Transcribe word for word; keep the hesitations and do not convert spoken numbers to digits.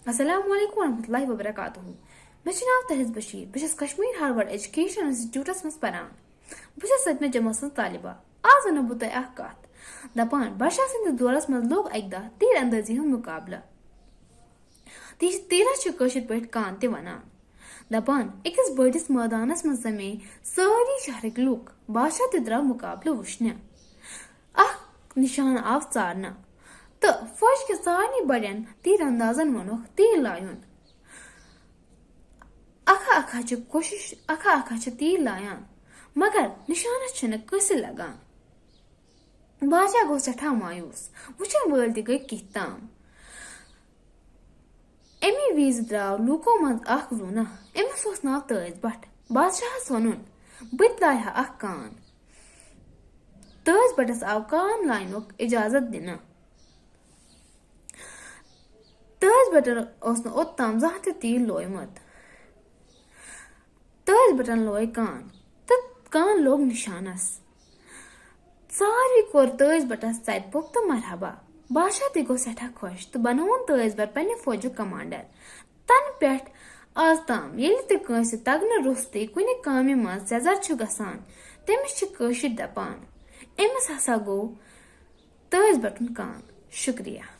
السلام علیکم ورحمۃ اللہ وبرکاتہ۔ مےٚ چھُ ناو تحس بشیر، بہٕ چھَس کشمیر ہاروڈ ایجوکیشن انسٹیٹیوٹس منٛز پران۔ بہٕ چھَس سٔتمہِ جمٲژ ہٕنٛز طالبہ۔ آز وَنہٕ بہٕ تۄہہِ اکھ کتھ۔ دپان، بادشاہ سٕنٛدِس دورس منٛز لوٚگ اکہِ دۄہ تیٖر اندٲزی ہُنٛد مُقابلہٕ۔ تیٖر، تیٖرس چھِ کٲشِر پٲٹھۍ کان تہِ وَنان۔ دپان، أکِس بٔڑِس مٲدانس منٛز سَمے سٲری شہرٕکۍ لوٗکھ۔ بادشاہ تہِ درٛاو مُقابلہٕ وٕچھنہِ۔ اکھ نشانہٕ آو ژارنہٕ تہٕ فوج کٮ۪ن سارنٕے بڑٮ۪ن تیٖر اندازن ووٚنُکھ، "تیٖر لایُن۔" اکھا اکھا چھِ کوٗشش، اکھا اکھا چھِ تیٖر لایان، مگر نشانس چھِنہٕ کٲنٛسہِ لگان۔ بادشاہ گوٚو سٮ۪ٹھاہ مایوس، وٕچھن وٲلۍ تہِ گٔے کِتھ تام۔ اَمی وِزِ درٛاو لوٗکو منٛز اکھ زوٗنہ، أمِس اوس ناو تٲج بٹ۔ بادشاہس ووٚنُن، "بہٕ تہِ لایہِ ہا اکھ کان۔" تٲج بٹس آو کان لاینُک اجازت دِنہٕ۔ تٲج بٹن اوس نہٕ اوٚت تام زانٛہہ تہِ تیٖر لویمُت۔ تٲج بٹن لوے کان تہٕ کان لوٚگ نشانس۔ ساروی کوٚر تٲج بٹس ژَتہِ پوٚپ تہٕ مرحبا۔ بادشاہ تہِ گوٚو سٮ۪ٹھاہ خۄش تہٕ بنووُن تٲج بٹ پننہِ فوجُک کمانڈر۔ تنہٕ پٮ۪ٹھ آز تام ییٚلہِ تہِ کٲنٛسہِ تگنہٕ روٚستُے کُنہِ کامہِ منٛز سٮ۪زر چھُ گژھان، تٔمِس چھِ کٲشِرۍ دپان، "أمِس ہسا گوٚو تٲج بٹُن کان۔" شُکریہ۔